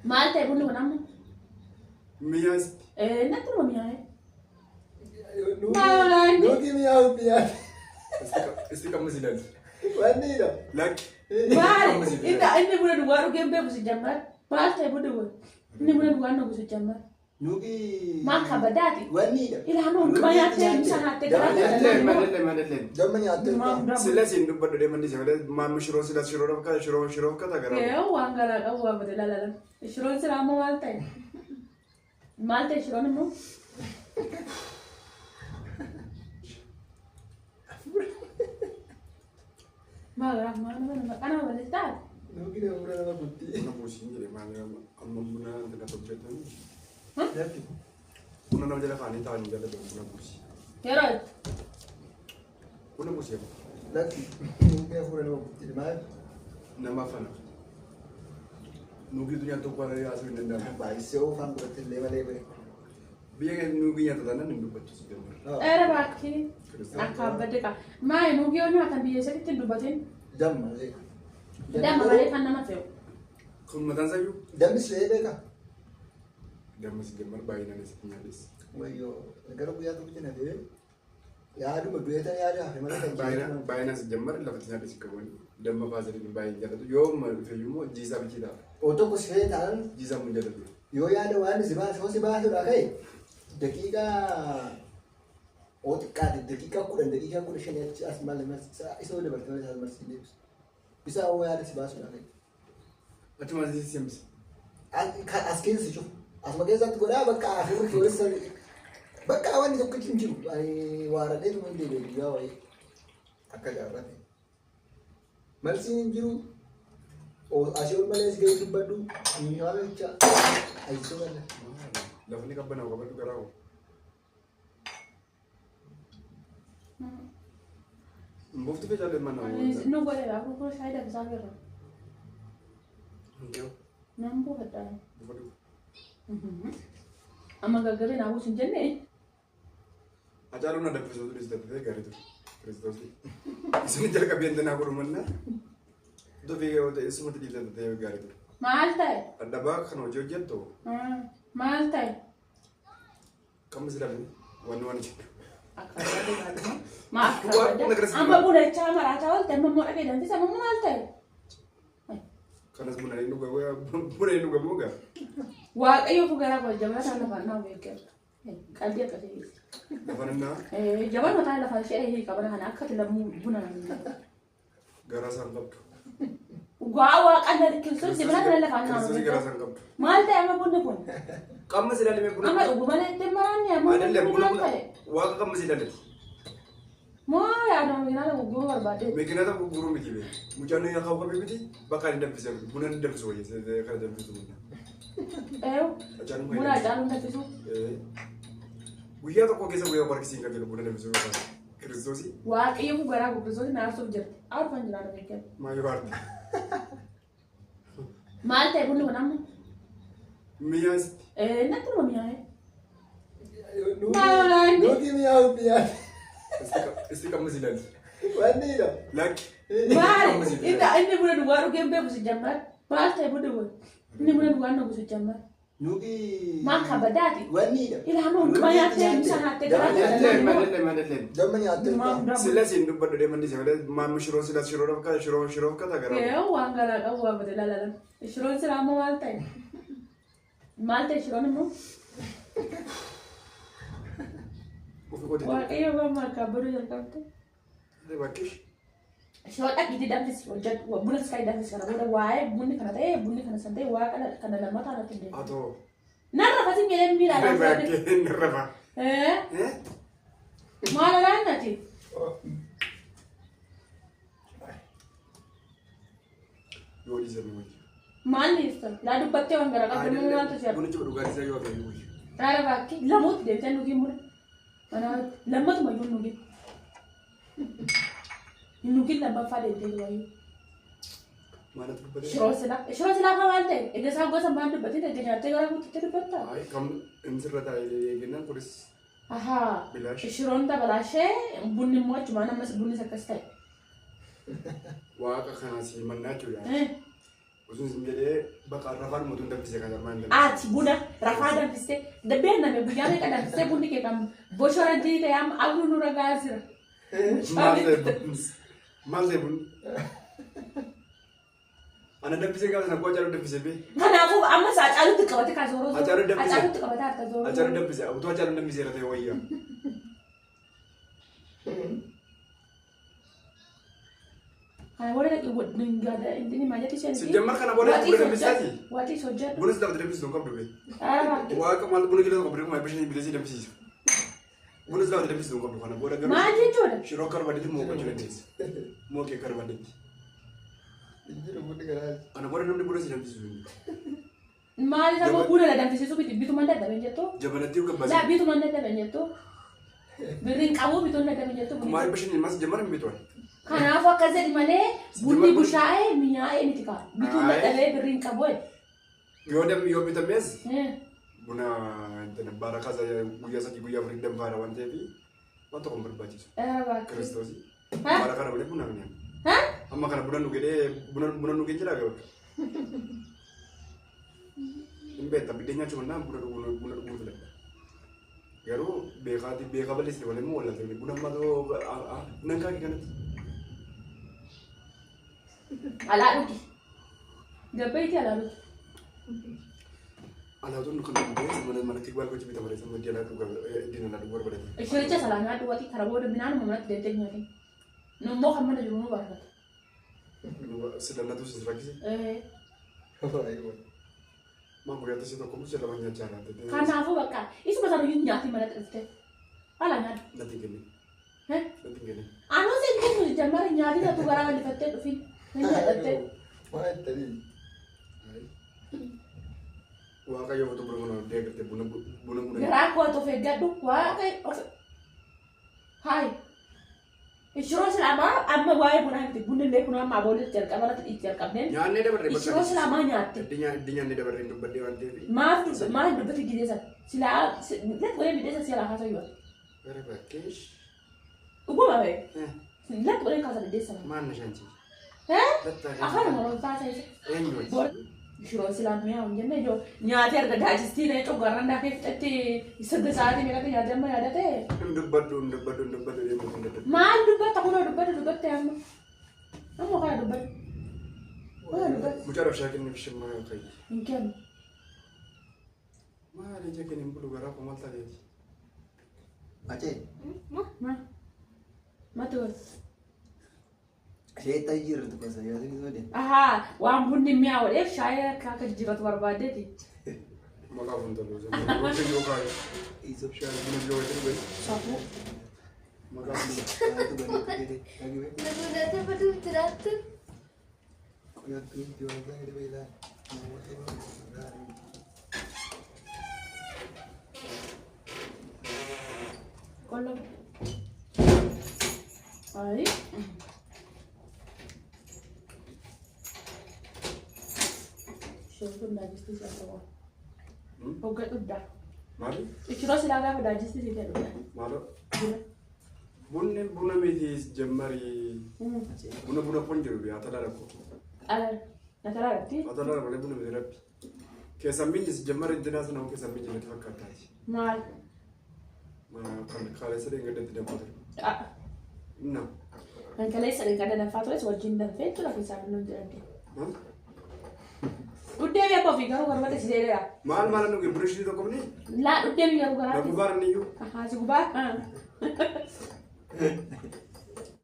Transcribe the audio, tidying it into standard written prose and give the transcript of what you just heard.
Maal ta'e bunni kun amma? Miyaasti. Natti numa mi'aaye. Nuugi mi'aawu mi'aawu. Isti qammas ilaali. Wanni dha. Lakki. Maali? Inni buna duwwaa dhugee hin beeku si jammar. Maal ta'e bunni kun? Inni buna duwwaa hin dhugu si jammar. Nuugi. Maal kabadaati? Wanni dha. Ilaa ma hundumaa nyaattee ibsa nyaattee garaa Madelleen madelleen madelleen. Damma nyaattee. Sila siin dubbadhu deeman dhiise malee maamma shiroo sila shiroo fakkaata shiroo shiroo fakkaata garaa. Yoo waan garaa qabu waan bade laalalan. Shiroon silaa immoo maal ta'e? Maal ta'e shiroon immoo? Maal garaa maal nama nama qanama balleessaa? Nuugi nama nama guddii. Buna buusiin jedhe maal amma buna lafa hojjetan. Lakki. Buna nama jala kaanii taa'anii jala jiru buna buusi. Yeroo itti. Buna buusi amma. Lakki. Nuugi hafuura nama guddii. Maal? Nama fana. Nuugii nyaata tokko waan haasa'uu hin danda'amu. Baay'isee oofaan godhatte illee malee bare. Biyya keenya nuugii nyaata taanaan hin dubbattu si jemmar. Dheera baakkee akka abbadde qaba. Maali nuugii yoo nyaatan biyya isatti hin dubbatin. Damma malee. Damma malee kan nama fe'u. Kun mataan isayyuu Dammi si'ee beekaa? damma si jemmar baay'inaan isitti nyaadhes. Wayyoo gara guyyaa tokko na deemee yaaduma du'eetan yaada hafe malee kan Baay'inaan baay'inaan si jemmar lafatti nyaadhes qaban damma faasiliin baay'een jaalatu yoo dhufeyyuu immoo jiisaa bichii ta'a. O tokko si'ee ta'an Jiisaa mun jaalatu. yoo yaada waan si baase si baasuudha ka'e daqiiqaa oo xiqqaate daqiiqaa 10 daqiiqaa 15 achi as maal isa yoo dabarte malee as marsii deebisu. Isa oo yaada si baasuudha ka'e. Achuma si simbisa. As keessa si cufu. Asuma keessatti godhaa bakka afurri keessa bakka wanni tokkichi hin jiru. Ani waaradhee tuma hin deebi'e guyyaa wayii akka jaarraa ta'e. Malsiin hin jiru. Asii ol malee as ga'ee dubbadhu. Nyaamicha ayyisoo galla. Lafni qabbanaa'u qabadhu garaa koo. Mbooftu fe'aa mana. Nu godhe gurgura shaayii danfisaa jirra. Nan buufadha. Amma gaggaree naa buusu hin jenne. Hacaaluun na danfisuu ture ta'ee gaarii ture. Kiristoos. Isin jalqabee intinaa godhu mannaa. Dofii yoo ta'e isumatti dhiibsa ta'ee gaarii ture. Maal ta'e? Addabaa kan hojii hojjettu Maal ta'e? kam silaafi wanni waan jedhu. Akka barbaade maaluma. Maa akka barbaade. Amma buna jechaa maraataa oolte amma immoo dhaqee danfisa amma maal ta'e? Kanas buna hin dhugamu buna hin dhugamu gaa. Waaqayyo fu garaa koo jabana ta'an lafaan naa beekaa. Qalbii akkasii. Lafan innaa Jabana mataa lafaan ishee qabana kana akka lammuu buna namni. garaa isaan qabdu. Waa waaqan kiristoos jabana kana lafaan naa Kiristoos garaa isaan qabdu. Maal ta'e amma bunni kun? Qamma si ilaalime buna. Amma dhugu malee ittiin maraanne amma Adillee bunni buna maal buna. ta'e? Waaqa qamma si ilaaleti. Moo yaadama makiinaa gurguruu barbaade? Makiinata gurguruu miti bee. Mucaan inni akaawuu qabee miti bakka inni danfisee buna inni danfisu wayya kana danfisu miti. Eew Hacaaluun buna Hacaaluun danfisu. Guyyaa tokko keessa guyyaa barkisiin kan jedhu buna danfisuu barbaada. Kiristoosii Waaqayyo kun garaa gurgurtoota naasuuf jirti. Arfan jiraan beekan. maayoo arti. Maal ta'e bunni kun amma? Miyaasti. Natti numa mi'aaye. Nuugi mi'aawu mi'aawu. Isti qamma si ilaali. Wanni dha. Lakki. Maali? Inni buna duwwaa dhugee hin beeku si jammar. Maal ta'e bunni kun? Inni buna duwwaa hin dhugu si jammar. Nuugi. Maal kabadaati? Wanni dha. Ilaa ma hundumaa nyaattee ibsa nyaattee garaa Madelleen madelleen madelleen. Damma nyaattee. Sila siin dubbadhu deeman dhiise malee maamma shiroo sila shiroo fakkaata shiroo shiroo fakkaata garaa. Yoo waan garaa qabu waan bade laalalan. Shiroon silaa immoo maal ta'e? Maal ta'e shiroon immoo? Ofi qote. Waaqayyo waan akka abbaduu jalqabde. Bakkish. Shiroo dhaqiitii danfisi hojjedhu buna sky danfisi kana booda waa'ee bunni kana ta'e bunni kana san ta'e waaqa kana lammataa irratti hin deemu. Atoo. Narra fasin jedhee miira alaa. Bakkee inni rafa. Maal alaan nati? Yoo dhiisan wayya. Maal dhiista? Laa dubbattee waan gara qabdu immoo maaltu si Bunichi dhugaatii isaa yoo hafe wayya. Raara baakki lamuutti deebitee nugiin buna. Lammatuma iyyuu nugin. Nugin lammaffaa deebitee duwwayyuu. Maaltu dubbatee? Shiroo silaa. Shiroo silaa faa maal ta'e? Egaa isaan gosa maal dubbatee ta'e nyaattee gara guututti dubbatta? Ayi kam inni sirra taa'ee eeginnaan kunis Ahaa. bilaash. Shiroon dabalaashee bunni immoo achumaan ammas bunnis akkas ta'e. Waaqa kana si mannaa jechuudha. Utuun isin jedhee bakka rafaan mootuun danfisee kan armaan danfise. Ati buna rafaa danfistee dabbeen name guyyaa meeqa danfistee bunni kee kan boshorantii ta'e amma abru nurra gahaa jira. Maal ta'e bunni? Maal ta'e bunni? Ana danfisee gaafa sana koo Hacaaluu danfisee bee. Kanaafuu amma isaa Hacaaluutti qabate kaa zooroo zooroo. Hacaaluu danfise. Hacaaluutti qabate harka zooroo. Hacaaluu danfise. Utuu Hacaaluu danfisee irra ta'e wayyaa. Kana booda dhaqi inni maal jetti isheen? Sijjammar kana booda buna danfisaati. Waxiis hojjedhu. Bunas lafti danfisisu hin qabdu bee. Dhaabaa. Waaqa maal buna kilo tokko birrii bishaan bilisii danfisiisa. Bunas lafti danfisisu hin qabdu kana booda garuu. Maal jechuudha? Shiroo karbadetti mooqachuu dandeessa. Mooqee karbadetti. Injiru bunni garaa. Kana booda namni buna si danfisisu hin jiru. Maal isa moo buna la danfisiisuu miti bituman dadhaben jettu? Jabanatti yookaan Laa baasii. bituman dadhaben jettu? Birriin qabu bituun dadhaben jettu? Kumaa bishaan mas jammar hin bitu. Kanaafuu akkas jedhi malee bunni bushaa'ee mi'aa'ee miti kaa. Bituun dadhabee birriin qabu. Yoo dam yoo bitames buna baarakaa guyyaa 3 guyyaa 4 danfaadha waan ta'eef waan tokko hin barbaachisu. Kiristoosii. Baarakaa malee buna hin nyaannu. Amma kana buna nu jedhee buna nu jira bakka. Hin beekta biddeen nyaachuu mannaa buna dhuguun filadha. Garuu beekaati beekaa balleessite malee immoo wallaaltee buna ammaa ta'uu nan kaaki kanatti. Alaa dhugi. Gabbaiti alaa dhugi. Alaatuun kan dhugu mana manatti baal gochi bita malee sama alaa dhugaa ittiin alaa dhuguu barbaadate. Ishiricha salaa nyaadhu waxii kana booda midhaanuma manatti deemtee nyaatin. Nu immoo kan mana jiru nu baafata. Silallatu si rakkise. Maa guyyaatti si tokko mucha lama nyaachaa laata. Kanaafuu bakka isuma sana iyyuu nyaatii manatti dhuftee. Alaa nyaadhu. Natti hin kennin. Natti hin kennin. Anuu si hin kennu jammari nyaatii tatu garaa bal'ifattee dhufin. Hin nyaadhattee. Maal itti Waaqayyo utuu buna buna deeggartee buna buna buna. Garaa koo of eeggadhu waaqa of. Hayi. Ishiroo silaamaa amma waa'ee bunaa miti bunni illee kun amma aboolitti jalqaba irratti itti jalqabneen. Nyaannee dabarree bakka. Ishiroo silaamaa nyaatte. Iddii nyaannee dabarree dubbadhee waan ta'eef. Maaf maal dubbatti gidee sana silaa let godhee midheessa si alaa haasa'u. Gara bakkeesh. Dhuguma bee. Let godhee kaasa midheessa. Maal na shaanchi? Afaan Oromoo taasisa. Eenyu? Shiroo silaa mi'aawu hin jenne ijoo nyaatee erga daajistii ta'e coggaarraan daakee fixetti sirda sa'aatii meeqatti nyaatee amma yaadate. Hin dubbadhu hin dubbadhu hin dubbadhu deemuu hin dubbadhu. Maal dubbatta kunoo dubbadhu dubbatte amma. Amma kana dubbadhu. Kana dubbadhu. Mucaa dhabshaa kennuuf shimmaa kayyi. Hin kennu. Maal ija kennu hin bulu garaa koo maal taateeti? Acee. Ma. Matu. Sheetta jirtu gosa yoo ta'u ni Ahaa waan bunni mi'aawu shaayii akka akka jijjiirratu barbaaddeeti. Maqaa fuuldura yoo yoo kaayu. Iso. Shaayii buna yoo wajjin dhugan. Safuu. Maqaa fuuldura. Qolla. Ayi. Shirtuun daajistii si akka waan. Hogga dhuddaa. Maali? Ishiroo silaa gaafa daajistii si ta'e dhuddaa. Maaloo? Bunni buna miti jammarii. Buna buna kun jiru yaa talaa rakkoo. Natalaa irratti. Atalaa malee buna miti rabbi. Keessan minjis jammari intinaa sana keessan minji natti fakkaataati. Maal? Kan kaleessa dheengadatti danfaa ture. Inna. Kan kaleessa dheengadda danfaa tures wajjin danfee jechuudha keessaa binnoon jedhamte. Dhuddee biyya ofii garuu garbate si jedheera. Maal maal nuyi buna shii tokko mini? Laa dhuddee biyya garuu Na garaatti. gubaar ni iyyuu. Haa si gubaa.